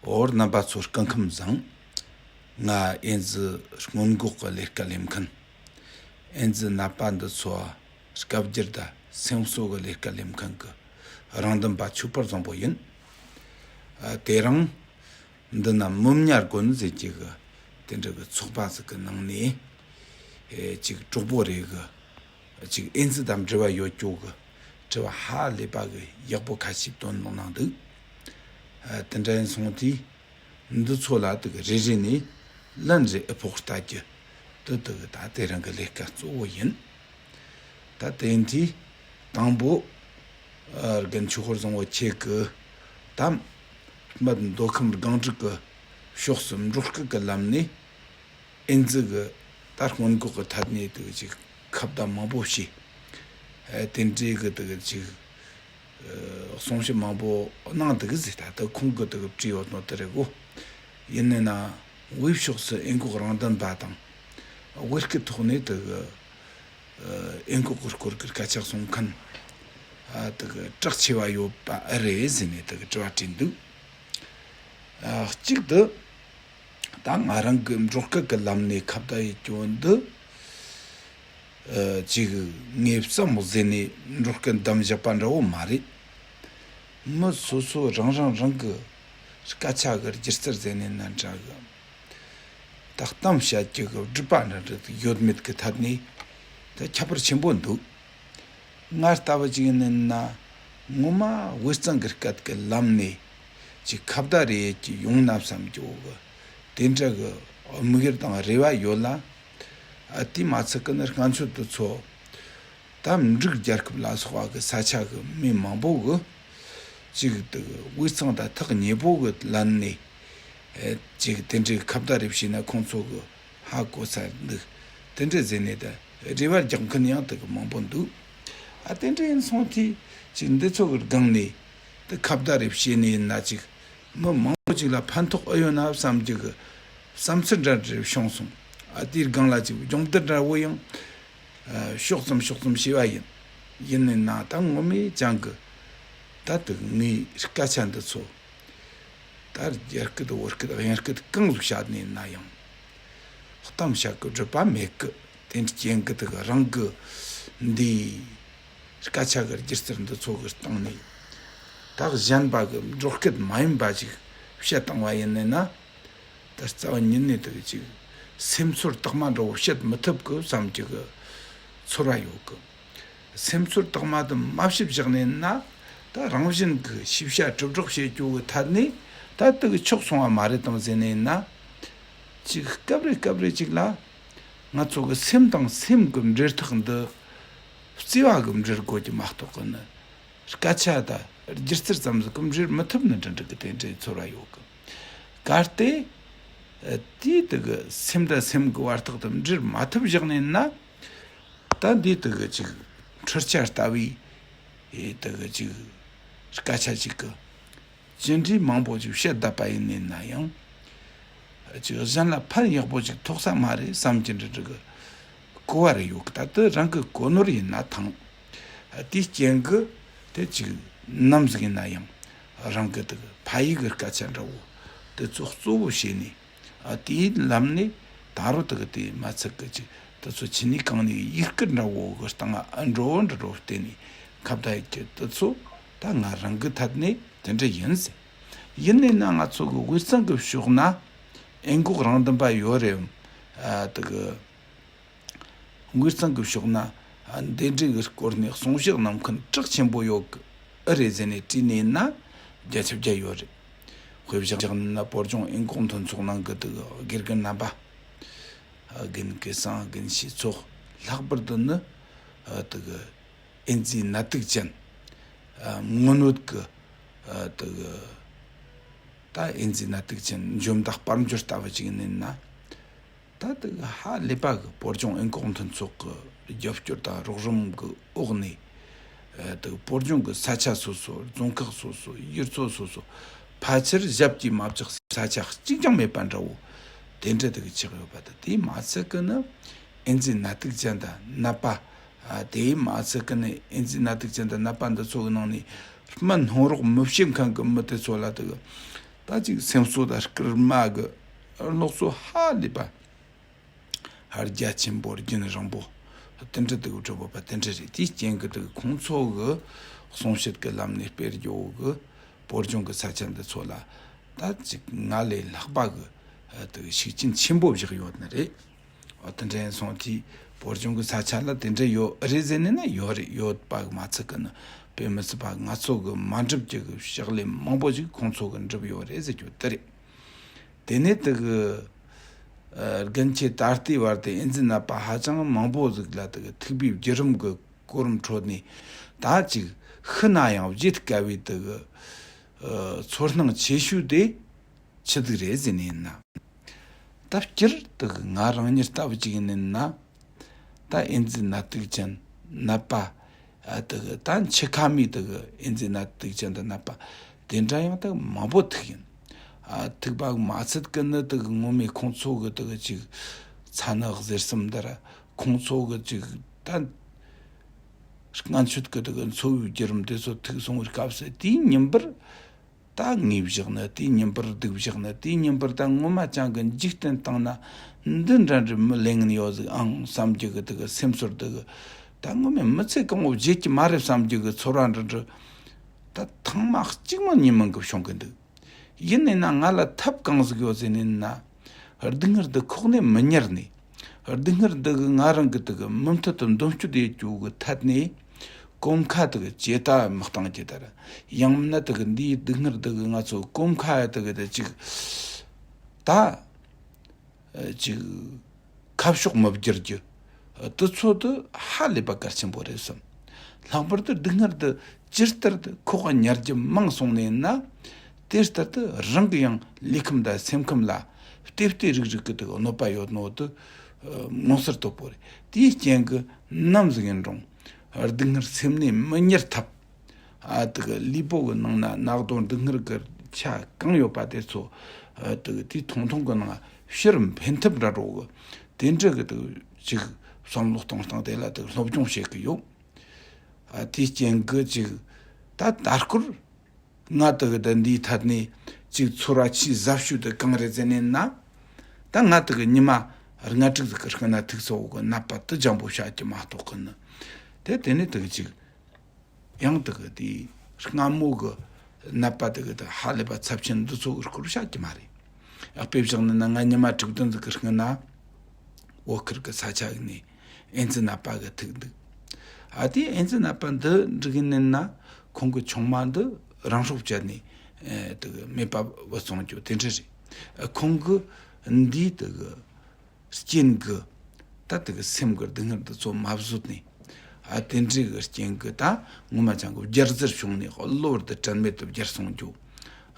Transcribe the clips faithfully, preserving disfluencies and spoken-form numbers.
འོ། རྣམ་པ་ཚོ་སྐུ་ཁམས་བཟང་། ང་ཨེ་ཛི་སྔོན་འགོག་གི་ལས་ཀ་ལས་མཁན། ཨེ་ཛི་ནད་པ་འདི་ཚོ་སྐབས་འགྱུར་དང་སེམས་གསོ་གི་ལས་ཀ་ལས་མཁན་གྱི་རང་འདུན་པ་ཆོས་འཕེལ་བཟང་པོ་ཡིན། ཨ། དེ་རིང་འདི་ན་མི་ཉར་དགོན་ཟེར་གྱི་གི་དེ་འདྲ་གི་ཚོགས་པ་ཟིག་གི་ནང་ནས། ཨེ། ཅིག་གྲོགས་པོ་རེ་གི་ཅིག་ཨེ་ཛི་དང་འབྲེལ་བ་ཡོད་ཅོག་གི་དྲི་བ་ཧ་ལས་པ་གི་ཡག་པོ་ཁ་ཤས་བཏོན་གནང་གནང་འདུག། ཨ། དེ་འདྲ་ཡིན་སོང་དུས། འདི་ཚོ་ལ་དེ་གི་རེ་རེ་ནས་ལན་རེ་ཨེ་ཕོག་ལྟ་རྒྱུ་དེ་དེ་གི་ད་དེ་རིང་གི་ལས་ཀ་གཙོ་བོ་ཡིན། ད་དེ་ཡིན་དུས་དང་པོ། ཨ། རྒན་ཆོས་འཁོར་བཟང་པོ་ཁྱེད་ཀྱིས་ད་རྨད་མདོ་ཁམས་སྒང་དྲུག་གི་ཕྱོགས་སུ་འབྲོག་སྐད་ཀྱི་ལམ་ནས་ཨེ་ཛི་གི་ད་སྔོན་འགོག་གི་ཐད་ནས་དེ་གི་ཅིག་ཁ་བརྡ་མང་པོ་བྱས། ཨ། དེ་འདྲའི་གི་དེ་གི་ཅིག་གསུང་བཤད་མང་པོ་གནང་འདུག་ཟེར། ད་ལྟ་ཁོང་གིས་དེ་གི་བྲིས་ཡོད་ནོ་དེ་རེད་གོ། ཡིན་ནའི་ན་དབུས་ཕྱོགས་སུ་ཨེ་འགོག་རང་བདེན་པ་དང་། དབུས་སྐད་ཐོག་ནས་དེ་གི་ཨེ་འགོག་གི་སྐོར་གི་སྐད་ཆ་གསུང་མཁན། ཨ། དེ་གི་གྲགས་ཆེ་བ་ཡོད་པ་ཨེ་རེད་ཟེར་ནས་དེ་གི་དྲི་བ་དྲིས་འདུག། ཨ། གཅིག་ཏུ། ད་ང་རང་གི་འབྲོག་སྐད་ཀྱི་ལམ་ནས་ཁ་བརྡ་ཡེད་རྒྱུ་འདི། ཨ། ཅིག་ངས་བསམ་བློ་ཟེར་ནས་འབྲོག་སྐད་འདམ་བཞག་པ་འདྲ་བོ་མ་རེད། མི་སོ་སོ་རང་རང་རང་གི་སྐད་ཆ་གི་སྒྱུ་རྩལ་ཟེར་ནས་ན་འདྲ་གི། ད་གཏམ་བཤད་རྒྱུ་གི་སྒྲུབ་པ་འདྲ་འདྲ་ཡོད་མེད་ཀྱི་ཐད་ནས་ད་ཁྱད་པར་ཆེན་པོ་འདུག། ང་ལྟ་བུ་ཅིག་ཡིན་ན་ངོ་མ་དབུས་གཙང་གི་སྐད་ཀྱི་ལམ་ནས་ཅིག་ཁ་བརྡ་རེ་ཡེད་ཀྱི་ཡོང་ན་བསམ་གྱི་འོ་གི་དེ་འདྲ་གི་དམིགས་ཡུལ་དང་རེ་བ་ཡོད་ལ། ཨ། དེ་མ་ཚད་ཀྱི་ནི་སྔ་ཆད་དུ་ཚོ་ད་འབྲུག་རྒྱལ་ཁབ་ལ་སོགས་པ་གི་ས་ཆ་གི་མི་མང་པོ་གི་ཅིག་དེ་གི་དབུས་གཙང་དང་ཐག་ཉེ་པོ་གི་ལམ་ནས། ཨེ། ཅིག་དེ་འདྲའི་ཁ་བརྡ་རེ་བྱས་ན་ཁོང་ཚོ་གི་ཧ་གོ་ས་འདུག། དེ་འདྲ་ཟེར་ནས་ད་རེ་བ་རྒྱག་མཁན་ཡང་དེ་གི་མང་པོ་འདུག། ཨ། དེ་འདྲ་ཡིན་སོང་དུས་ཅིག་འདི་ཚོ་གི་སྒང་ནས་དེ་ཁ་བརྡ་རེ་བྱས་ནས་ཡིན་ན་ཅིག་མི་མང་པོ་ཅིག་ལ་ཕན་ཐོགས་ཨེ་ཡོད་ན་བསམ་རྒྱུ་གི་བསམ་ཚུལ་འདྲ་འདྲ་བྱུང་སོང་། ཨ། དེའི་སྒང་ལ་ཅིག་སྦྱོང་བརྡར་འདྲ་བོ་ཡང་། ཨ། ཤོག་ཙམ་ཤོག་ཙམ་བྱས་པ་ཡིན། ཡིན་ནའི་ན་ད་ངོ་མས་ཀྱང་གི་ད་དེ་ངའི་སྐད་ཆ་འདི་ཚོ། ད་རྒྱ་སྐད་བོད་སྐད་དབྱིན་སྐད་གང་ཟིག་བཤད་ནས་ན་ཡང་། གཏམ་བཤད་གི་སྒྲུབ་པ་མེད་གི། དེ་རྐྱེན་གི་དེ་གི་རང་གི་འདི་སྐད་ཆ་གི་སྒྱུ་རྩལ་འདི་ཚོ་གི་སྟེང་ནས་ད་གཞན་པ་གི་འབྲོག་སྐད་མ་ཡིན་པ་ཞིག་བཤད་བཏང་བ་ཡིན་ནི་ན། ད་རྩ་བ་ཉིད་ནས་དེ་གི་ཅིག་སེམས་ཚོར་དག་མ་འདྲ་བོ་བཤད་མི་ཐུབ་གི་བསམ་གྱི་གི་ཚོར་བ་ཡོད་གི། སེམས་ཚོར་དག་མ་དེ་མ་བཤད་བཞག་ནས་ན། ད་རང་བཞིན་གྱི་ཤེས་བྱ་གྲུབ་སྒྲོག་བྱེད་རྒྱུ་གི་ཐད་ནས་ད་དེ་གི་ཆོག་སོང་བ་མ་རེད་དམ་ཟེར་ནས་ན། ཅིག་སྐབས་རེ་སྐབས་རེ་ཅིག་ལ་ང་ཚོ་གི་སེམས་དང་སེམས་གི་འབྲེལ་ཐག་འདི་བརྩེ་བ་གི་འབྲེལ་དགོས་ཀྱི་མ་གཏོགས་གི་ནི། སྐད་ཆ་དང་སྒྱུ་རྩལ་ཙམ་ཟིག་གི་འབྲེལ་མི་ཐུབ་ནི་འདྲ་འདྲ་གི་དེ་འདྲའི་ཚོར་བ་ཡོད་གི། གལ་ཏེ་དེའི་དེ་གི་སེམས་དང་སེམས་གི་བར་ཐག་དེ་འབྲེལ་མ་ཐུབ་བཞག་ནས་ན། ད་འདི་དེ་གི་ཅིག་འཕྲུལ་ཆ་ལྟ་བུའི་དེ་གི་ཅིག་སྐད་ཆ་ཅིག་གི་ཅི་འདྲའི་མང་པོ་ཅིག་བཤད་བསྡད་པ་ཡིན་ནས་ན་ཡང་། ཅིག་གཞན་ལ་ཕན་ཡག་པོ་ཅིག་ཐོགས་ས་མ་རེད་བསམ་གྱི་འདྲ་འདྲ་གི་གོ་བ་རེ་ཡོད་གི། ད་དེ་རང་གི་གོ་ནོར་ཡིན་ན་ཐང་། དེའི་རྐྱེན་གི་དེ་ཅིག་ནམ་ཟིག་ཡིན་ན་ཡང་རང་གི་དེ་གི་ཕ་ཡུལ་གི་སྐད་ཆ་འདྲ་བོ་དེ་ཚོ་གཙོ་བོ་བྱས་ནས། ཨ། དེའི་ལམ་ནས་ད་རུང་དེ་གི་དེ་མ་ཚད་གི་ཅིག་དེ་ཚོ་ཕྱི་ནས་གང་ནས་ཡིག་སྐད་འདྲ་བོ་གི་སྟེང་ཨ་འགྲོ་འདྲ་འགྲོ་བརྟེན་ནས་ཁ་བརྡ་ཡེད་ཀྱི་དེ་ཚོ་ད་ང་རང་གི་ཐད་ནས་དེ་འདྲ་ཡིན་ཟེར། ཡིན་ནས་ན་ང་ཚོ་གི་དབུས་གཙང་གི་ཕྱོགས་ན་ཨེ་འགོག་རང་བདེན་པ་ཡོད་རེད། ཨ། དེ་གི་དབུས་གཙང་གི་ཕྱོགས་ན་འདི་འདྲའི་གི་སྐོར་ནས་གསུང་བཤད་གནང་མཁན་གྲགས་ཆེན་པོ་ཡོད་གི་ཨེ་རེད་ཟེར་ནས་དྲིས་ནས་ན་བརྒྱ་ཆ་བརྒྱ་ཡོད་རེད། དཔེ་བཞག་ན་བོད་ལྗོངས་ཨེ་འགོག་མཐུན་ཚོགས་ནང་གི་དེ་གི་དགེ་རྒན་རྣམ་པ། དགེ་རྒན་སྐལ་བཟང་། དགེ་རྒན་ཞེ་ཚོགས། ལྷག་པར་དུ་ནི་དེ་གི་ཨེ་ཛི་ནད་དུག་ཅན། ཨ། སྔོན་བོད་ཀྱི། ཨ། དེ་གི་ད་ཨེ་ཛི་ནད་དུག་ཅན་འཇོམས་དང་དཔལ་འབྱོར་ལྟ་བུ་ཅིག་ཡིན་ན། ད་དེ་གི་ཧ་ལས་པ་གི་བོད་ལྗོངས་ཨེ་འགོག་མཐུན་ཚོགས་ཀྱི་རྒྱབ་སྐྱོར་དང་རོགས་རམ་གི་འོག་ནས། ཨ། དེ་གི་བོད་ལྗོངས་ཀྱི་ས་ཆ་སོ་སོ། རྫོང་ཁག་སོ་སོ། ཡུལ་ཚོ་སོ་སོ། ཕལ་ཆེར་ཞབས་ཀྱིས་མ་བཅགས་ས་ཆ་གཅིག་ཀྱང་མེད་པ་འདྲ་བོ་དེ་འདྲ་དེ་གི་ཆགས་ཡོད་པ་དང་། དེ་མ་ཚད་གི་ནི་ཨེ་ཛི་ནད་དུག་ཅན་དང་ནད་པ། ཨ། དེ་མ་ཚད་གི་ནི་ཨེ་ཛི་ནད་དུག་ཅན་དང་ནད་པ་འདི་ཚོ་གི་ནང་ནས་སྨན་སྣོན་རོགས་མི་བྱེད་མཁན་གི་མི་དེ་ཚོ་ལ་དེ་གི་ ད་ཅིག་སེམས་གསོ་དང་སྐར་མ་གི་ལུགས་སྲོལ་ཧ་ལས་པ་རྒྱ་ཆེན་པོ་རྒྱུན་རིང་པོ་དེ་འདྲ་དུ་གྲུབ་པ་དེ་འདྲ་རེད། དེའི་རྐྱེན་གྱིས་དུ་ཁོང་ཚོ་གི་གསུང་བཤད་ཀྱི་ལམ་ནས་སྤེལ་རྒྱུ་གི་བོད་ལྗོངས་ཀྱི་ས་ཆ་འདི་ཚོ་ལ་ད་ཅིག་ང་ལས་ལྷག་པ་གི་དུ་ཤུགས་རྐྱེན་ཆེན་པོ་བཞག་ཡོད་ནི་རེད། འོ་དེ་འདྲ་ཡིན་སོང་དུས་བོད་ལྗོངས་ཀྱི་ས་ཆ་ལ་དེ་འདྲ་ཡོད་རེད་ཟེར་ནས་ན་ཡོད་རེད། ཡོད་པ་གི་མ་ཚད་གི་ནི་དཔེ་མི་སྲིད་པ་ང་ཚོ་གི་མ་འགྲུབ་རྒྱུ་གི་ཕྱག་ལས་མང་པོ་ཞིག་ཁོང་ཚོ་གི་འགྲུབ་ཡོད་རེད་ཟེར་རྒྱུ་དེ་རེད། དེ་ནས་དེ་གི་ཨ་དགུན་ཁྱི་ད་ལྟའི་བར་དུ་ཨེ་ཛི་ནད་པ་ཧ་ཅང་མང་པོ་ཟིག་ལ་དེ་གི་ཐུག་པའི་བརྒྱུད་རིམ་གི་གོ་རིམ་ཁྲོད་ནས་ད་ཅིག་ཤི་ན་ཡང་བརྗེད་དཀའ་བའི་དེ་གི་ཨ་ཚོར་སྣང་ཆེ་ཤོས་དེ་ཆི་ཟིག་རེད་ཟེར་ནས་ཡིན་ན། ད་སྤྱིར་དུ་ང་རང་ཉིད་ལྟ་བུ་ཅིག་ཡིན་ན། ད་ཨེ་ཛི་ནད་དུག་ཅན་ནད་པ་ཨ་དུ་ད་འཆི་ཁ་མའི་དུ་ཨེ་ཛི་ནད་དུག་ཅན་དུ་ནད་པ་དེ་འདྲ་ཡང་དུ་མང་པོ་ཐུག་ཡིན། ཨ་ཐུག་པ་མ་ཚད་ཀི་ནི་དུ་ངོ་མས་ཁོང་ཚོ་གི་དུ་ཅིག་ཚ་ནི་གཟེར་གསུམ་འདར། ཁོང་ཚོ་གི་ཅིག་ད་སྔན་ཆད་ཀི་དུ་འཚོ་བའི་བརྒྱུད་རིམ་དེ་ཚོ་ཐུག་སོང་བའི་སྐབས་སུ་དེའི་ཉིན་པར། ད་ངུས་བཞག་ནི་དེའི་ཉིན་པར་སྡུག་བཞག་ནི་དེའི་ཉིན་པར་ད་ངོ་མ་ཅང་གི་འཇིག་རྟེན་སྟེང་ན་འདི་འདྲ་འདྲ་མི་ལས་ངན་ཡོད་ཟིག་ཨང་བསམ་རྒྱུ་གི་དེ་གི་སེམས་ཚོར་དེ་གི་ད་ངོ་མས་མི་ཚེ་གང་བོ་བརྗེད་ཀྱི་མ་རེད་བསམ་རྒྱུ་གི་ཚོར་བ་འདྲ་འདྲ་ད་ཐེངས་མ་གཅིག་མ་གཉིས་མིན་གི་བྱུང་གི་འདུག་ཡིན་ནས་ན་ང་ལ་ཐབས་གང་ཟིག་ཡོད་ཟེར་ནས་ན། སྡུག་བསྔལ་འདི་ཁོག་ནས་མི་ཉར་ནས། སྡུག་བསྔལ་འདི་གི་ང་རང་གི་དེ་གི་མུ་མཐུད་དུ་འདོན་སྤྱོད་ཡེད་རྒྱུ་གི་ཐད་ནས། གོམ་ཁ་དེ་གི་ཇེ་ལྟ་མི་གཏང་ཇེ་ལྟར། ཡང་མིན་ན་དེ་གི་འདིའི་སྡུག་བསྔལ་འདི་གི་ང་ཚོ་གོམ་ཁ་དེ་གི་དེ་ཅིག་ད་ཅིག་ཁ་ཕྱོགས་མི་བསྒྱུར་རྒྱུ་དེ་ཚོ་དེ་ཧ་ལས་པ་གལ་ཆེན་པོ་རེད་བསམ། ལྷག་པར་དུ་སྡུག་བསྔལ་དེ་ཇི་ལྟར་དུ་ཁོག་ག་ཉར་རྒྱུ་མང་སོང་ནས་ན། དེ་ལྟར་དུ་རང་གི་ཡང་ལུས་ཁམས་དང་སེམས་ཁམས་ལ་ལྟེ་ལྟེ་རིག་རིག་གི་དེ་གནོད་པ་ཡོད་ནོ་དེ་མངོན་གསལ་དོད་པོ་རེད། དེའི་རྐྱེན་གྱིས་ནམ་ཟིག་ཡིན་རུང་སྡུག་བསྔལ་སེམས་ནས་མི་ཉར་ཐབས། ཨ་དེ་གི་ལུས་པོ་གི་ནང་ན་ནག་དོན་སྡུག་བསྔལ་གི་ཆ་གང་ཡོད་པ་དེ་ཚོ་ཨ་དེ་གི་དེའི་ཐུང་ཐུང་གི་ནང་ཕྱིར་འཕེན་ཐབས་འདྲ་འགྲོ་གི་དེ་འདྲ་གི་དེ་ཅིག་བསམ་བློ་གཏོང་སྟངས་དེ་ལ་དེ་སློབ་སྦྱོང་བྱེད་གི་ཡོད། ཨ་དེའི་རྐྱེན་གྱིས་ཅིག་ད་ད་སྐོར་ང་དེ་གི་དེ་འདིའི་ཐད་ནས་ཅིག་ཚོར་བ་ཆེས་ཟབ་ཤོས་དེ་གང་རེད་ཟེར་ནས་ན། ད་ང་དེ་གི་ཉི་མ་ལྔ་དྲུག་ཟིག་གི་སྔོན་ན་ཐུག་ཚོ་གི་ནད་པ་དེ་འཇམ་པོ་བྱ་རྒྱུ་མ་གཏོགས་གི་ནི་དེ་དེ་ནས་དེ་གི་ཅིག་ཡང་དེ་གི་དེའི་སྔ་མོ་གི་ནད་པ་དེ་གི་དེ་ཧ་ལས་པ་ཚབས་ཆེན་འདི་ཚོ་གི་སྐོར་བཤད་ཀྱི་མ་རེད། ཨ་དཔེ་བཞག་ན་ན་ང་ཉི་མ་དྲུག་བདུན་ཟིག་གི་སྔོན་ན་བོད་ཁུལ་གི་ས་ཆ་ནས་ཨེ་ཙི་ནད་པ་གི་ཐུག་འདུག་ཨ་དེ་ཨེ་ཙི་ནད་པ་འདི་འགྲིག་ནས་ན་ཁོང་གི་ཆུང་མ་འདི་རང་སྲོག་བཅད་ནས་ཨེ་དེ་གི་མེད་པ་བུད་སོང་རྒྱུ་དེ་འདྲ་རེད། ཨ་ཁོང་གི་འདིའི་དེ་གི་རྐྱེན་གྱིས་ད་དེ་གི་སེམས་ཀྱི་སྡུག་བསྔལ་འདི་ཚོ་མ་བཟོད་ནས། ཨ་དེ་འདྲའི་གི་རྐྱེན་གྱིས་ད་ངོ་མ་ཅང་གི་བསྒྱུར་ཟེར་བྱུང་ནས་གློ་བུར་དུ་དྲན་མེད་དུ་བསྒྱུར་སོང་རྒྱུ།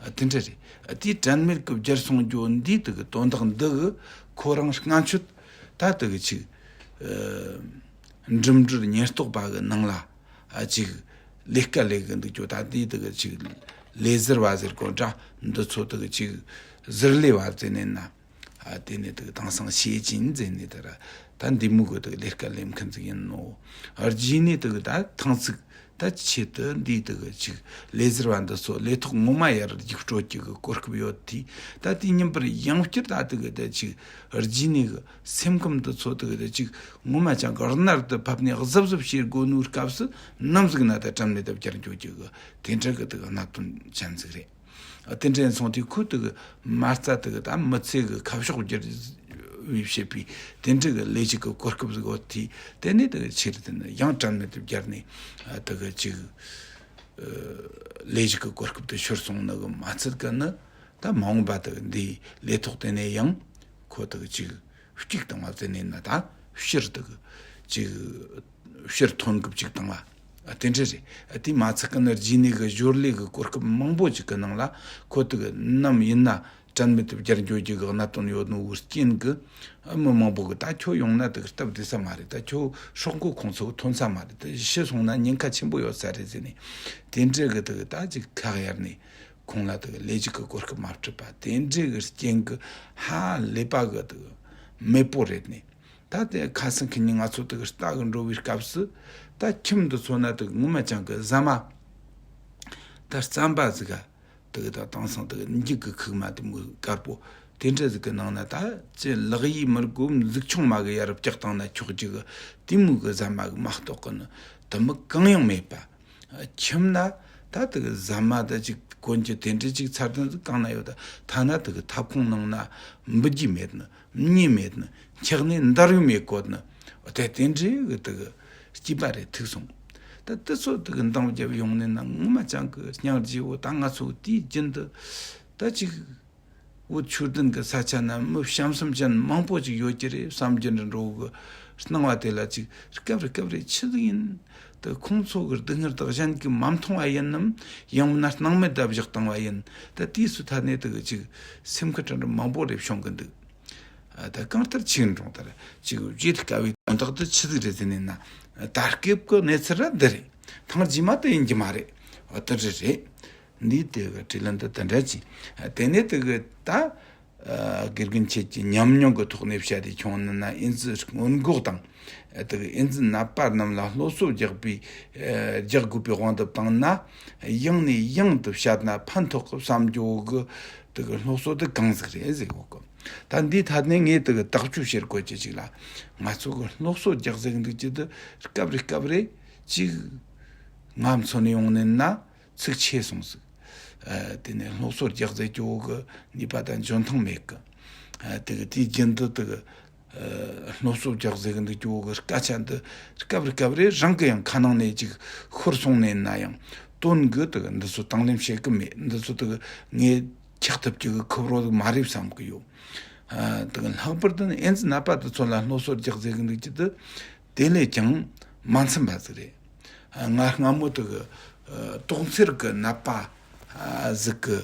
ཨ་དེ་འདྲ་རེད། ཨ་དེའི་དྲན་མེད་ཀྱི་བསྒྱུར་སོང་རྒྱུ་འདིའི་དེ་གི་དོན་དག་འདི་གི་ཁོ་རང་སྔ་ཆད་ད་དེ་གི་ཅིག་ཨ་འགྲིམ་འགྲུལ་ཉེན་རྟོག་པ་གི་ནང་ལ་ཨ་ཅིག་ལས་ཀ་ལས་གི་འདུག་རྒྱུ། ད་དེའི་དེ་གི་ཅིག་ལེ་ཟེར་བ་ཟེར་གོ་འདྲ་འདི་ཚོ་དེ་གི་ཅིག་ཟུར་ལས་བ་ཟེར་ནས་ན། ཨ་དེ་ནས་དུ་དེང་སང་བྱེད་ཀྱིན་ཟེར་ནས་དུ་ར་ད་འདི་མོ་གི་དུ་ལས་ཀ་ལས་མཁན་ཟིག་ཡིན་ནོ། རྗེས་ནས་དུ་ད་ཐེངས་ཚིག་ད་ཆེད་དུ་འདིའི་དུ་ཅིག་ལས་ཟེར་བ་འདི་ཚོ་ལས་ཐོག་ངོ་མ་ཡར་རྒྱུགས་སྤྲོད་ཀྱི་གི་གོ་སྐབས་ཡོད་དེ། ད་དེ་ཉིན་པར་ཡང་བསྐྱར་ད་དུ་གི་ད་ཅིག་རྗེས་ནས་གི་སེམས་ཁམས་འདི་ཚོ་དུ་གི་ད་ཅིག་ངོ་མ་ཅང་གི་རྣར་དུ་ཕབ་ནས་གཟབ་གཟབ་བྱེད་དགོས་ནོའི་སྐབས་སུ་ནམ་ཟིག་ན་ད་དྲན་མེད་དུ་བསྐྱར་འགྱོ་རྒྱུ་གི་དེ་འདྲ་གི་དུ་གནད་དོན་ཅན་ཟིག་རེད། དེ་འདྲ་སོང་དུས་ཁོ་དེ་གི་མ་རྩ་དེ་གི་ད་མི་ཚེ་གི་ཁ་ཕྱོགས་བསྒྱུར་བའི་བྱེད་པའི་དེ་འདྲ་གི་ལས་ཞིག་གི་གོ་སྐབས་ཟིག་ཡོད་དེ། དེ་ནས་དེ་གི་ཆེ་རུ་དེ་ནི་ཡང་དྲན་མེད་དུ་བསྒྱུར་ནས་དེ་གི་ཅིག་ལས་ཞིག་གི་གོ་སྐབས་དེ་ཤོར་སོང་ནི་གི་མ་ཚད་གི་ནི་ད་མ་འོངས་པ་དེ་གི་འདིའི་ལས་ཐོག་དེ་ནས་ཡང་ཁོ་དེ་གི་ཅིག་གཅིག་དང་བ་ཟེར་ནས་ན་ད་ཕྱིར་དེ་གི་ཅིག་ཕྱིར་ཐོན་གི་ཅིག་དང་བ། ཨ་དེ་འདྲ་རེད། ཨ་དེ་མ་ཚད་གི་ནི་རྗེས་ནས་གི་ཞོར་ལས་གི་གོ་སྐབས་མང་པོ་ཅིག་གི་ནང་ལ་ཁོ་དེ་གི་ནམ་ཡིན་ན་དྲན་མེད་དུ་བསྐྱར་འགྱོ་རྒྱུ་གི་གནད་དོན་ཡོད་ནོ་བོའི་རྐྱེན་གི་ཨ་མི་མང་པོ་གི་ད་ཁྱོད་ཡོང་ན་དེ་གི་སྟབས་བདེ་ས་མ་རེད། ད་ཁྱོད་སྲོག་མགོ་ཁོང་ཚོ་གི་ཐོན་ས་མ་རེད། ད་ཤི་སོང་ན་ཉེན་ཁ་ཆེན་པོ་ཡོད་ས་རེད་ཟེར་ནས་དེ་འདྲ་གི་དེ་གི་ད་ཅིག་ཁག་ཡར་ནས་ཁོང་ལ་དེ་གི་ལས་ཞིག་གི་གོ་སྐབས་མ་སྤྲད་པ་དེ་འདྲ་གི་རྐྱེན་གི་ཧ་ལས་པ་གི་དེ་གི་མེད་པོ་རེད་ནས། ད་དེ་ཁ་སང་ཁེ་ཉིན་ང་ཚོ་དེ་གི་ལྟ་གི་འགྲོ་བའི་སྐབས་སུ་ད་ཁྱིམ་འདི་ཚོ་ན་དེ་གི་ངོ་མ་ཅང་གི་ཟ་མ་ད་རྩམ་པ་ཟིག་ག་ དེ་གི་ད་དེང་སང་དེ་གི་འགྱིག་གི་ཁུག་མ་དེ་མོ་དཀར་པོ་དེ་འདྲ་ཟིག་གི་ནང་ན། ད་ཅི་ལག་གཡས་མི་དགོས། མཛུབ་ཆུང་མ་གི་ཡར་བཀྱག་བཏང་ན་ཆོག་རྒྱུ་གི་དེ་མོ་གི་ཟ་མ་གི་མ་གཏོགས་གི་ནི་དེ་མོ་གང་ཡང་མེད་པ། ཁྱིམ་ན་ད་དེ་གི་ཟ་མ་ད་ཅིག་གོན་རྒྱུ་དེ་འདྲ་ཅིག་ཚར་དོན་ཟིག་གང་ན་ཡོད། ད་ཐ་ན་དེ་གི་ཐབ་ཁུང་ནང་ན་འབུད་རྒྱུ་མེད་ནི། མྱེ་མེད་ནི། འཁྱག་ནས་འདར་ཡོད་མེད་གོ་ནི། དེ་དེ་འདྲའི་གི་དེ་གི་སྐྱིད་པ་རེད། ཐུག་སོང་། ད་དེ་ཚོ་དེ་གི་འདང་རྒྱབ་ཡོང་ནས་ན་ངོ་མ་ཅང་གི་སྙིང་རྗེ་བོ། ད་ང་ཚོ་དེའི་རྒྱུན་དུ་ད་ཅིག་བོད་ཆོས་ལྡན་གི་ས་ཆ་ན་མི་བྱམས་སེམས་ཅན་མང་པོ་ཅིག་ཡོད་ཀྱི་རེད་བསམ་རྒྱུ་འདྲ་འགྲོ་གི་སྣང་བ་དེ་ལ་ཅིག་སྐབས་རེ་སྐབས་རེ་ཆི་ཟིག་ཡིན། ད་ཁོང་ཚོ་གི་སྡུག་བསྔལ་དག་གཞན་གྱིས་མ་མཐོང་བ་ཡིན་ནམ། ཡང་མིན་ན་སྣང་མེད་ད་བཞག་བཏང་བ་ཡིན། ད་དུས་སུ་ཐ་ནས་དེ་གི་ཅིག་སེམས་ཁུར་འདྲ་འདྲ་མང་པོ་རེ་བྱུང་གི་འདུག། ཨ། ད་གང་ལྟར་ཆིག་འགྲོང་ལྟར་ཅིག་བརྗེད་དཀའ་བའི་དོན་དག་དེ་ཆི་ཟིག་རེད་ཟེར་ནས་ན། ད་སྐབས་ཀྱི་གནས་ཚུལ་ར་འདི་རེད། ཐེངས་རྗེས་མ་དེ་ཡིན་གྱི་མ་རེད། འོ་དེ་འདྲ་རེད། འདིའི་དེ་གི་དྲིས་ལན་དེ་དེ་འདྲ་ཅིག། དེ་ནས་དེ་གི་ད་ཨ་དགེ་རྒན་ཁྱེད་ཀྱི་ཉམས་མྱོང་གི་ཐོག་ནས་བཤད་དེ་ཁྱོང་ནི་ན། ཨེ་ཙི་སྔོན་འགོག་དང་དེ་གི་ཨེ་ཙི་ནད་པ་རྣམས་ལ་སློབ་གསོ་རྒྱག་པའི་ཨ་རྒྱག་དགོས་པའི་དབང་དུ་བཏང་ན། ཡང་ནས་ཡང་དུ་བཤད་ན་ཕན་ཐོགས་གི་བསམ་རྒྱུ་གི་དེ་གི་སློབ་གསོ་དེ་གང་ཟིག་རེད་ཟེར་གོ་གི། ད་འདིའི་ཐད་ནས་ངས་དེ་གི་དག་བཅོས་བྱེད་དགོས་ཀྱི་ཅིག་ལ། ང་ཚོ་གི་སློབ་གསོ་རྒྱག་ཟིག་འདུག་ཅི། དེ་སྐབས་རེ་སྐབས་རེ་ཅིག་ང་མཚོན་ནས་ཡོང་ནས་ན་ཚིག་ཆེ་སོང་ཟིག། ཨ། དེ་ནས་སློབ་གསོ་རྒྱག་ཟེར་རྒྱུ་གི་ནུས་པ་དང་འཇོན་ཐང་མེད་གི། ཨ། དེ་གི་དེའི་རྒྱུན་དུ་དེ་གི་ཨ་སློབ་གསོ་རྒྱག་ཟེར་གི་འདུག་རྒྱུ་གི་སྐད་ཆ་འདི་སྐབས་རེ་སྐབས་རེ་རང་གི་ཡང་ཁ་ནང་ནས་ཅིག་ཤོར་སོང་ནས་ན་ཡང་དོན་གི་དེ་གི་འདི་ཚོ་དང་ལེན་བྱེད་གི་མེད། འདི་ཚོ་དེ་གི་ངས་ཆགས་ཐུབ་ཀྱི་གི་ཁུབ་རོགས་མ་རེད་བསམ་གི་ཡོད། ཨ། དེ་གི་ལྷག་པར་དུ་ཨེ་ཙི་ནད་པ་དེ་ཚོ་ལ་སློབ་གསོ་རྒྱག་ཟེར་གི་འདུག་རྒྱུ་དེ་དེ་ལས་ཀྱང་མ་འཚམས་པ་ཟིག་རེད། ཨ། ང་སྔ་མོ་དེ་གི་ཨ་དོགས་འཚེར་གི་ནད་པ་ཨ་ཟིག་གི་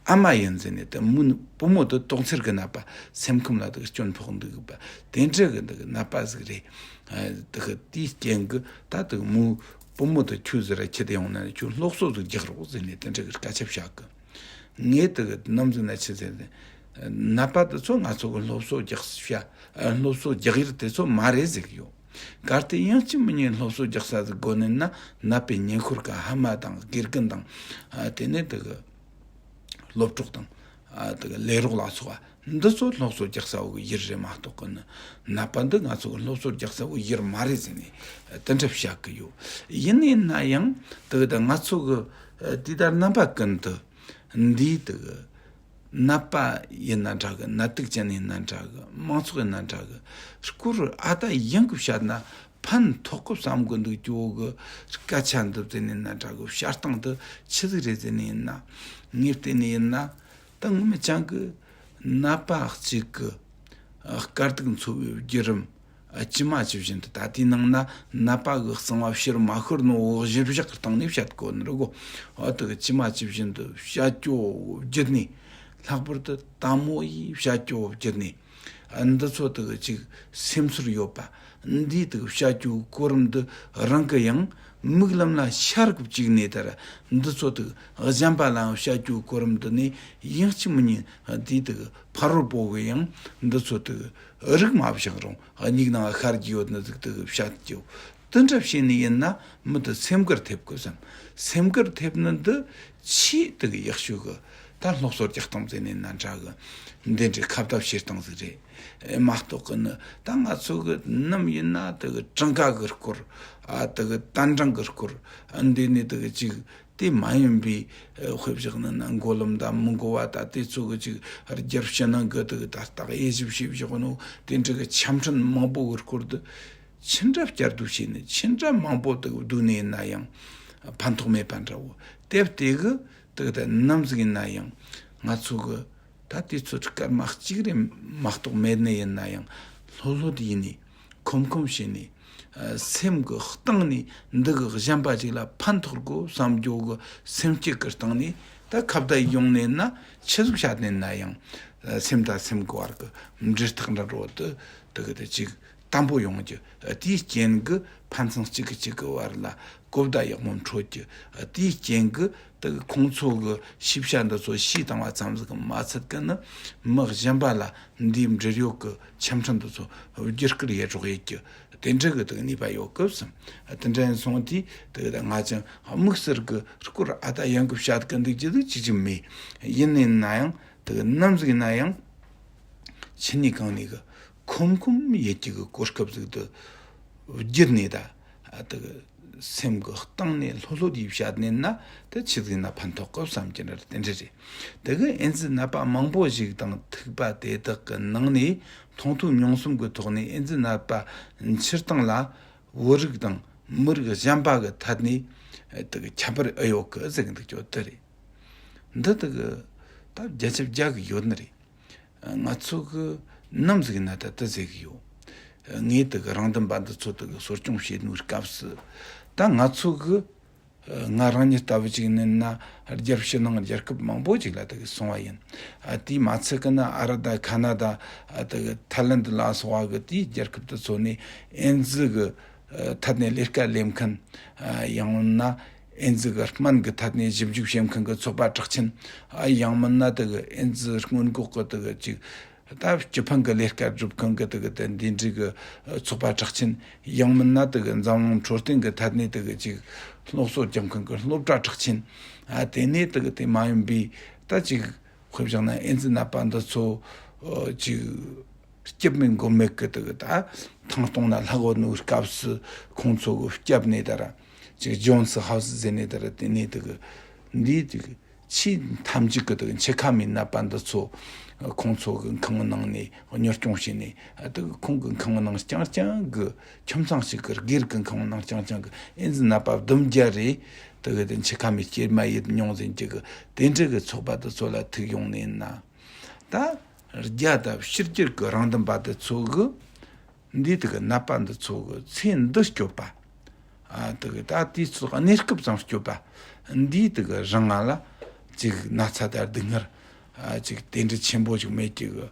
ཨ་མ་ཡིན་ཟེར་ནས། དེ་མོ་བུ་མོ་དེ་དོགས་འཚེར་གི་ནད་པ། སེམས་ཁམས་ལ་དེ་གི་སྐྱོན་ཕོག་འདུག་པ། དེ་འདྲ་གི་འདི་གི་ནད་པ་ཟིག་རེད། ཨ། དེ་གི་དེའི་རྐྱེན་གི་ད་དེ་གི་མོ་བུ་མོ་དེ་ཁྱོད་ཟེར་ར་ཁྱེད་དེ་ཡོང་ན་ཁྱོད་སློབ་གསོ་ཟིག་རྒྱག་རོགས་ཟེར་ནས་དེ་འདྲ་གི་སྐད་ཆ་བཤད་གི། ངས་དེ་གི་ནམ་ཟིག་ན་ཆི་ཟེར་ནས། ནད་པ་དེ་ཚོ་ང་ཚོ་གི་སློབ་གསོ་རྒྱག་ས། སློབ་གསོ་རྒྱག་ཡུལ་དེ་ཚོ་མ་རེད་ཟེར་གི་ཡོད། གལ་ཏེ་ཡང་ཅི་མི་ཉན་སློབ་གསོ་རྒྱག་ས་ཟིག་དགོས་ནི་ན། ནད་པའི་ཉེ་འཁོར་གི་ཕ་མ་དང་དགེ་རྒན་དང་། ཨ། དེ་ནས་དེ་གི་སློབ་གྲོགས་དང་། ཨ། དེ་གི་ལས་རོགས་ལ་སོགས་པ་འདི་ཚོ་སློབ་གསོ་རྒྱག་ས་བོ་གི་ཡུལ་རེད་མ་གཏོགས་གི་ནི། ནད་པ་འདི་ང་ཚོ་གི་སློབ་གསོ་རྒྱག་ས་བོ་ཡུལ་མ་རེད་ཟེར་ནས་དེ་འདྲ་བཤད་གི་ཡོད། ཡིན་ནའི་ན་ཡང་དེ་གི་ད་ང་ཚོ་གི་ཨ་དེ་ལྟར་རྣམ་པ་ཀུན་ཏུ་འདིའི་དེ་གི་ནད་པ་ཡིན་ན་འདྲ་གི། ནད་དུག་ཅན་ཡིན་ན་འདྲ་གི། མང་ཚོགས་ཡིན་ན་འདྲ་གི། སྐོར་ཨ་ད་ཡང་གི་བཤད་ན་ཕན་ཐོགས་གི་བསམ་གི་འདུག་རྒྱུ་གི་སྐད་ཆ་འདི་ཟེར་ནས་ན་འདྲ་གི། བཤད་སྟངས་འདི་ཆི་ཟིག་རེད་ཟེར་ནས་ཡིན་ན། ངས་བལྟས་ནས་ཡིན་ན་ད་ངོ་མ་ཅང་གི་ནད་པ་གཅིག་གི་དཀའ་སྡུག་འཚོ་བའི་བརྒྱུད་རིམ། ཨ། ཇི་མ་ཇི་བཞིན་དུ། ད་དེའི་ནང་ན་ནད་པ་གི་གསང་བ་ཕྱིར་མ་ཤོར་ནོ་གཞིར་བཞག་གི་སྟེང་ནས་བཤད་དགོས་ནི་རེད་གོ། ཨ། དེ་གི་ཇི་མ་ཇི་བཞིན་དུ་བཤད་རྒྱུ་བརྒྱུད་ནས། ལྷག་པར་དུ་དལ་མོ་ཡིས་བཤད་རྒྱུ་བརྒྱུད་ནས། ཨ། འདི་ཚོ་དེ་གི་ཅིག་སེམས་ཚོར་ཡོད་པ། འདིའི་དེ་གི་བཤད་རྒྱུ་གོ་རིམ་འདི་རང་གི་ཡང་མིག་ལམ་ལ་ཤར་གི་བཅུག་ནས། ད་ར་འདི་ཚོ་དེ་གི་གཞན་པ་ལའང་བཤད་རྒྱུ་གོ་རིམ་འདི་ནས་ཡང་ཅི་མི་ཉན་འདིའི་དེ་གི་ཕ་རོལ་པོ་གི་ཡང་འདི་ཚོ་དེ་གི་རིག་མ་བཞག་རུང་། ཨ། མིག་ནང་ཤར་གྱི་ཡོད་ནི་ཟིག་དེ་གི་བཤད་རྒྱུ། དེ་འདྲ་བྱས་ནས་ཡིན་ན་མི་དེ་སེམས་འགུལ་ཐེབས་དགོས་བསམ། སེམས་འགུལ་ཐེབས་ནི་འདི་ཆེས་དེ་གི་ཡག་ཤོས་གི་ད་སློབ་གསོ་རྒྱག་སྟངས་ཟེར་ནས་ན་འདྲ་གི། འདི་འདྲའི་ཁ་བརྡ་བྱེད་སྟངས་ཟིག་རེད། ཨེ། མ་གཏོགས་གི་ནི་ད་ང་ཚོ་གི་ནམ་ཡིན་ན་དེ་གི་གྲངས་ཀ་གི་སྐོར། ཨ། དེ་གི་དན་གྲངས་གི་སྐོར། ཨ། འདི་ནས་དེ་གི་ཅིག་དེ་མ་ཡིན་པའི་དཔེ་བཞག་ན་ན་མགོ་ལོག་དང་མི་མགོ་བ་ད་དེ་ཚོ་གི་ཅིག་རྒྱལ་ཕྱི་ནང་གི་དེ་གི་ད་ལྟ་དབྱེ་ཞིབ་བྱས་བཞག་ནོ་དེ་འདྲ་གི་ཆ་འཕྲིན་མང་པོ་གི་སྐོར་དུ་ཅི་འདྲ་བསྐྱར་ཟློས་བྱས་ནས་ཅི་འདྲ་མང་པོ་དེ་གི་བསྡུས་ནས་ཡིན་ན་ཡང་ཕན་ཐོགས་མེད་པ་འདྲ་བོ། དེབ་དེ་གི་དེ་གི་ད་ནམ་ཟིག་ཡིན་ན་ཡང་ང་ཚོ་གི་ད་དུས་ཚོད་སྐར་མ་གཅིག་རེ་མ་གཏོགས་མེད་ནི་ཡིན་ན་ཡང་ལྷོད་ལྷོད་ཡིན་ནས་ཁོམ་ཁོམ་བྱས་ནས། ཨ། སེམས་ཀྱི་གཏིང་ནས་འདི་གི་གཞན་པ་ཅིག་ལ་ཕན་ཐོགས་དགོས་བསམ་རྒྱུ་གི་སེམས་བསྐྱེད་ཀྱི་སྟེང་ནས་ད་ཁ་བརྡ་ཡོང་ནས་ན་ཆི་ཟིག་བཤད་ནས་ན་ཡང་། ཨ། སེམས་དང་སེམས་ཀྱི་བར་གྱི་འབྲེལ་ཐག་འདྲ་འགྲོ་དུ་དེ་གི་དེ་ཅིག་ དམ་པོ་ཡོང་རྒྱུ། དེའི་རྐྱེན་གྱིས་ཕན་ཚུན་གཅིག་གིས་གཅིག་གི་བར་ལ་གོ་བརྡ་ཡག་མོ་འཕྲོད་རྒྱུ། དེའི་རྐྱེན་གྱིས་དེ་གི་ཁོང་ཚོ་གི་ཤེས་བྱ་འདི་ཚོ་ཤེས་བཏང་བ་ཙམ་ཟིག་གི་མ་ཚད་གི་ནི་མི་གཞན་པ་ལ་འདིའི་འབྲེལ་ཡོད་གི་ཆ་འཕྲིན་འདི་ཚོ་བརྒྱུད་བསྐུར་ཡེ་རོགས་ཡེ་རྒྱུ། དེ་འདྲ་གི་དེ་གི་ནུས་པ་ཡོད་གི་བསམ། དེ་འདྲ་ཡིན་སོང་དུས་དེ་གི་ད་ང་ཅང་དམིགས་བསལ་གི་སྐོར་ཨ་ད་ཡང་གི་བཤད་གི་འདུག་རྒྱུ་ཟིག་ཅིག་ཅིག་མེད། ཡིན་ནའི་ན་ཡང་དེ་གི་ནམ་ཟིག་ན་ཡང་ཕྱི་ནས་གང་ནས་གི་ཁོམ་ཁོམ་ཡེ་རྒྱུ་གི་གོ་སྐབས་ཟིག་དེ་བརྒྱུད་ནས་ད་དེ་གི་སེམས་གི་གཏིང་ནས་ལྷོད་ལྷོད་ཡེ་བཤད་ནས་ན་དེ་ཆི་ཟིག་ན་ཕན་ཐོགས་གི་བསམ་གྱི་འདྲ་དེ་འདྲ་རེད། དེ་གི་ཨེ་ཛི་ནད་པ་མང་པོ་ཞིག་དང་ཐུག་པ་དེ་དག་གི་ནང་ནས་མཐོང་ཐོས་མྱོང་གསུམ་གི་ཐོག་ནས་ཨེ་ཛི་ནད་པ་འཆི་སྟངས་ལ་བོད་རིགས་དང་མི་རིགས་གཞན་པ་གི་ཐད་ནས་དེ་གི་ཁྱད་པར་ཨེ་ཡོད་གི་ཟེར་གི་འདུག་ཀྱོ་དེ་རེད། འདི་དེ་གི་ད་བརྒྱ་ཆ་བརྒྱ་གི་ཡོད་ནི་རེད། ང་ཚོ་གི་ནམ་ཟིག་ན་ད་དེ་ཟེར་གི་ཡོད། ངས་དེ་གི་རང་འདུན་པ་འདི་ཚོ་དེ་གི་གསོ་སྐྱོང་བྱེད་ནོའི་སྐབས་སུ་ད་ང་ཚོ་གི་ང་རང་ཉིད་ལྟ་བུ་ཅིག་ནི་ན་རྒྱལ་ཕྱི་ནང་རྒྱལ་ཁབ་མང་པོ་ཅིག་ལ་དེ་གི་སོང་བ་ཡིན། ཨ་དེས་མ་ཚད་གི་ན་ཨ་རི་དང་ཁ་ན་ཌ། ཨ་དེ་གི་ཐའི་ལེན་ཌི་ལ་སོགས་པ་གི་དེའི་རྒྱལ་ཁབ་དེ་ཚོ་ནས་ཨེ་ཛི་གི་ཐད་ནས་ལས་ཀ་ལས་མཁན། ཡང་མིན་ན་ཨེ་ཛི་གི་སྨན་གི་ཐད་ནས་ཞིབ་འཇུག་བྱེད་མཁན་གི་ཚོགས་པ་གྲགས་ཅན། ཡང་མིན་ན་དེ་གི་ཨེ་ཛི་སྔོན་འགོག་གི་དེ་གི་ཅིག་ད་སྤྱི་ཕན་གི་ལས་ཀ་སྒྲུབ་མཁན་གི་དེ་གི་དེ་འདི་འདྲའི་གི་ཚོགས་པ་གྲགས་ཅན། ཡང་མིན་ན་དེ་གི་འཛམ་གླིང་འཕྲོད་བསྟེན་གི་ཐད་ནས་དེ་གི་ཅིག་སློབ་གསོ་རྒྱག་མཁན་གི་སློབ་གྲྭ་གྲགས་ཅན། ཨ་དེ་ནས་དེ་གི་དེ་མ་ཡིན་པའི་ད་ཅིག་དཔེ་བཞག་ན་ཨེ་ཛི་ནད་པ་འདི་ཚོ་ཅིག་སྐྱིད་མེད་མགོ་མེད་གི་དེ་གི་ད་ཐང་སྟོང་ན་ལྷག་ཡོད་ནོའི་སྐབས་སུ་ཁོང་ཚོ་གི་སྐྱབས་ནས་ད་ར་ཅིག་ཇོན་སི་ཧའུ་སི་ཟེར་ནས་ད་ར་དེ་ནས་དེ་གི་འདིའི་དེ་གི་ཆེས་མཐའ་མཇུག་གི་དེ་གི་འཆི་ཁ་མའི་ནད་པ་འདི་ཚོ་ཁོང་ཚོ་གི་ཁང་བའི་ནང་ནས་གཉེར་སྐྱོང་བྱས་ནས་དེ་གི་ཁོང་གི་ཁང་བའི་ནང་རྐྱང་རྐྱང་གི་ཁྱིམ་ཚང་ཞིག་གི་སྒེར་གི་ཁང་བའི་ནང་རྐྱང་རྐྱང་གི་ཨེ་ཛི་ནད་པ་བདུན་བརྒྱ་རེ་དེ་གི་དེ་འཆི་ཁ་མའི་སྐྱེལ་མ་ཡེད་མྱོང་ཟིན་གྱི་གི་དེ་འདྲ་གི་ཚོགས་པ་དེ་ཚོ་ལ་ཐུག་ཡོང་ནས་ན། ད་རྒྱ་དང་ཕྱི་རྒྱལ་གྱི་རང་འདུན་པ་དེ་ཚོ་གི་འདིའི་དེ་གི་ནད་པ་འདི་ཚོ་གི་ཚེ་འདི་སྐྱོབ་པ། ཨ་དེ་གི་ད་དེའི་ཚོ་གནས་སྐབས་ཙམ་སྐྱོབ་པ། འདིའི་དེ་གི་རང་ང་ལ་ཅིག་ན་ཚ་དང་སྡུག་བསྔལ་ཨ་ཅིག་དེ་འདྲ་ཆེན་པོ་ཞིག་མེད་ཀྱི་གི་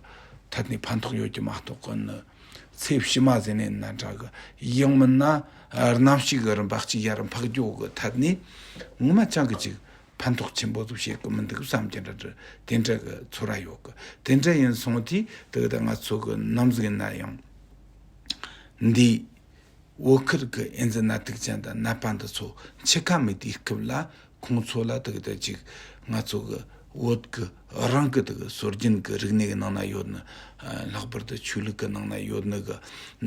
ཐད་ནས་ཕན་ཐོགས་ཡོད་ཀྱི་མ་གཏོགས་གི་ནི་ཚེ་ཕྱི་མ་ཟེར་ནས་ན་འདྲ་གི་ཡང་མིན་ན་རྣམ་ཤེས་གི་རིམ་པ་གཅིག་ཡར་འཕག་རྒྱུ་གི་ཐད་ནས་ངོ་མ་ཅང་གི་ཅིག་ཕན་ཐོགས་ཆེན་པོ་ཟིག་བྱེད་གི་མི་འདུག་བསམ་གྱི་འདྲ་འདྲ་དེ་འདྲ་གི་ཚོར་བ་ཡོད་གི། དེ་འདྲ་ཡིན་སོང་དུས་དེ་གི་ད་ང་ཚོ་གི་ནམ་ཟིག་ཡིན་ན་ཡང་འདི་བོད་ཁུལ་གི་ཨེ་ཛི་ནད་དུག་ཅན་དང་ནད་པ་འདི་ཚོ་འཆི་ཁ་མའི་དུས་སྐབས་ལ་ཁོང་ཚོ་ལ་དེ་གི་ད་ཅིག་ང་ཚོ་གི་བོད་གི་རང་གི་དེ་གི་སྲོལ་རྒྱུན་གི་རིག་གནས་གི་ནང་ན་ཡོད་ནི། ལྷག་པར་དུ་ཆོས་ལུགས་གི་ནང་ན་ཡོད་ནི་གི་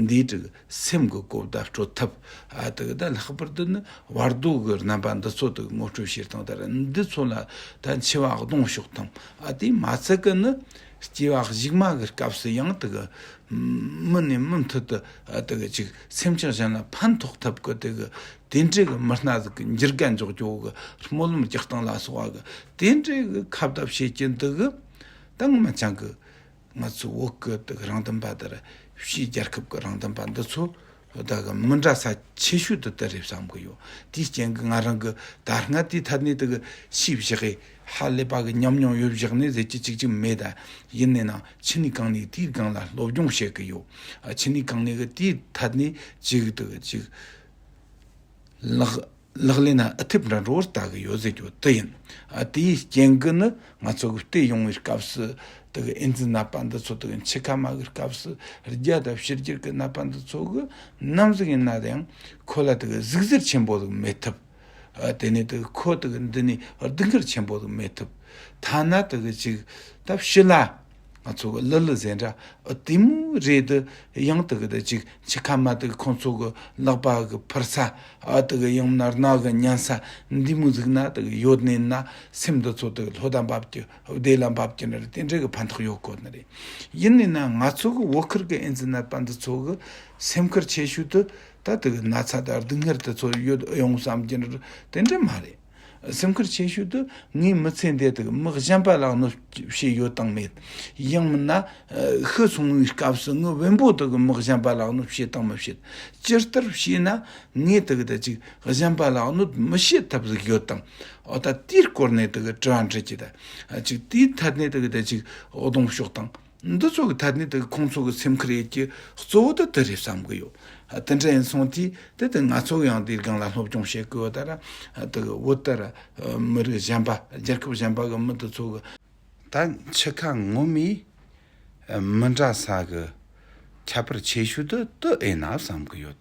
འདིའི་དེ་གི་སེམས་ཀྱི་གོ་བརྡ་སྤྲོད་ཐབས། ཨ་དེ་གི་ད་ལྷག་པར་དུ་ནི་བར་དོ་གི་རྣམ་པ་འདི་ཚོ་དེ་གི་ངོ་སྤྲོད་བྱེད་སྟངས་དེ་ར་འདི་ཚོ་ལ་ད་འཆི་བ་གདོང་ཕྱོགས་དང་། ཨ་དེ་མ་ཚད་གི་ནི་སྐྱེ་བ་གཞུག་མ་གི་སྐབས་སུ་ཡང་དེ་གི་མུ་ནས་མུ་མཐུད་དུ་ཨ་དེ་གི་ཅིག་སེམས་ཅན་གཞན་ལ་ཕན་ཐོགས་ཐབས་གི་དེ་གི་དེ་འདྲའི་གི་མི་སྣ་ཟིག་གི་འགྱུར་ག་འཇོག་རྒྱུ་གི་སྨོན་ལམ་རྒྱག་སྟངས་ལ་སོགས་པ་གི་དེ་འདྲའི་གི་ཁ་བརྡ་བྱེད་ཀྱིན་དེ་གི་ད་ངོ་མ་ཅང་གི་ང་ཚོ་བོད་ཀྱི་དེ་རང་བདེན་པ་དེར་ཕྱིའི་རྒྱལ་ཁབ་ཀྱི་རང་བདེན་པ་འདི་ཚོ་ད་གི་མི་འདྲ་ས་ཆེ་ཤོས་དེ་དེ་རེད་བསམ་གི་ཡོད། དེའི་རྐྱེན་གྱིས་ང་རང་གི་ད་སྔ་དེའི་ཐད་ནས་དེ་གི་ཤེས་བཞག་གི་ཧ་ལས་པ་གི་ཉམས་མྱོང་ཡོད་བཞག་ནས་ཟེར་གྱི་གཅིག་གཅིག་མེད། ད་ཡིན་ནས་ན་ཕྱི་ནས་གང་ནས་དེའི་སྒང་ལ་སློབ་སྦྱོང་བྱེད་གི་ཡོད། ཨ་ཕྱི་ནས་གང་ནས་གི་དེའི་ཐད་ནས་ཅིག་དེ་གི་ཅིག་ལག་ལག་ལེན་ན་ཨུ་ཐུབ་འདྲ་འགྲོ་བར་ལྟ་གི་ཡོད་ཟེར་རྒྱུ་དེ་ཡིན། ཨ་དེའི་རྐྱེན་གྱིས་ནི་ང་ཚོ་གི་བལྟས་ཡོང་བའི་སྐབས་སུ་དེ་གི་ཨེ་ཛི་ནད་པ་འདི་ཚོ་དེ་གི་འཆི་ཁ་མ་གི་སྐབས་སུ་རྒྱ་དང་ཕྱི་རྒྱལ་གི་ནད་པ་འདི་ཚོ་གི་ནམ་ཟིག་ཡིན་ན་ཡང་ཁོ་ལ་དེ་གི་ཟུག་གཟེར་ཆེན་པོ་ཟིག་མེད་ཐབས། ཨ་དེ་ནས་དེ་གི་ཁོ་དེ་གི་འདི་ནས་སྡུག་བསྔལ་ཆེན་པོ་ཟིག་མེད་ཐབས། ཐ་ན་དེ་གི་ཅིག་ད་ཕྱི་ལ། ང་ཚོ་གི་ལི་ལི་ཟེར་འདྲ། ཨ་དེ་མོ་རེད་དེ། ཡང་དེ་གི་དེ་ཅིག་འཆི་ཁ་མ་དེ་གི་ཁོང་ཚོ་གི་ལག་པ་གི་འཕུར་ས། ཨ་དེ་གི་ཡང་ན་རྣ་གི་ཉན་ས་འདི་མོ་ཟིག་ན་དེ་གི་ཡོད་ནས་ན་སེམས་འདི་ཚོ་དེ་གི་ལྷོད་ད་འབབ་ཀྱི་བདེ་ལ་འབབ་ཀྱི་ནི་རེད། དེ་འདྲ་གི་ཕན་ཐོགས་ཡོད་གོ་ནི་རེད། ཡིན་ནས་ན་ང་ཚོ་གི་བོད་ཁུལ་གི་ཨེ་ཛི་ནད་པ་འདི་ཚོ་གི་སེམས་ཁུར་ཆེ་ཤོས་དེ་ད་དེ་གི་ན་ཚ་དང་སྡུག་བསྔལ་དེ་ཚོ་ཡོད་ཡོང་བསམ་གྱི་ནི་རེད། དེ་འདྲ་མ་རེད། སེམས་ཁུར་ཆེ་ཤོས་དེ་ངའི་མི་ཚེ་འདི་དེ་གི་མི་གཞན་པ་ལ་གནོད་བྱེད་ཡོད་དང་མེད། ཡང་མིན་ན་ཤི་སོང་བའི་སྐབས་སུ་ངའི་བེམ་པོ་དེ་གི་མི་གཞན་པ་ལ་གནོད་བྱེད་དང་མི་བྱེད། ཇི་ལྟར་བྱས་ན་ངས་དེ་གི་དེ་ཅིག་གཞན་པ་ལ་གནོད་མི་བྱེད་ཐབས་ཟིག་ཡོད་དང་། འོ་ད་དེའི་སྐོར་ནས་དེ་གི་དྲི་བ་འདྲི་གི་ད་ཅིག་དེའི་ཐད་ནས་དེ་གི་དེ་ཅིག་གདོང་ཕྱོགས་དང་། འདི་ཚོ་གི་ཐད་ནས་དེ་ཁོང་ཚོ་གི་སེམས་ཁུར་ཡོད་ཀྱི་གཙོ་བོ་དེ་དེ་རེད་བསམ་གི་ཡོད། དེ་འདྲ་ཡིན་སོང་དུས་དེ་དེ་ང་ཚོ་ཡང་དེའི་སྒང་ལ་སློབ་སྦྱོང་བྱེད་དགོས་ད་ར། དེ་བོད་ལྟར་མི་རིགས་གཞན་པ་རྒྱལ་ཁབ་གཞན་པ་གི་མི་དེ་ཚོ་གི་ད་འཆི་ཁ་ངོ་མའི་མི་འདྲ་ས་གི་ཁྱད་པར་ཆེ་ཤོས་དེ་དེ་ཨེ་ན་བསམ་གི་ཡོད།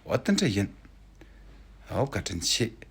འོ་དེ་འདྲ་ཡིན། འོ་བཀའ་དྲིན་ཆེ།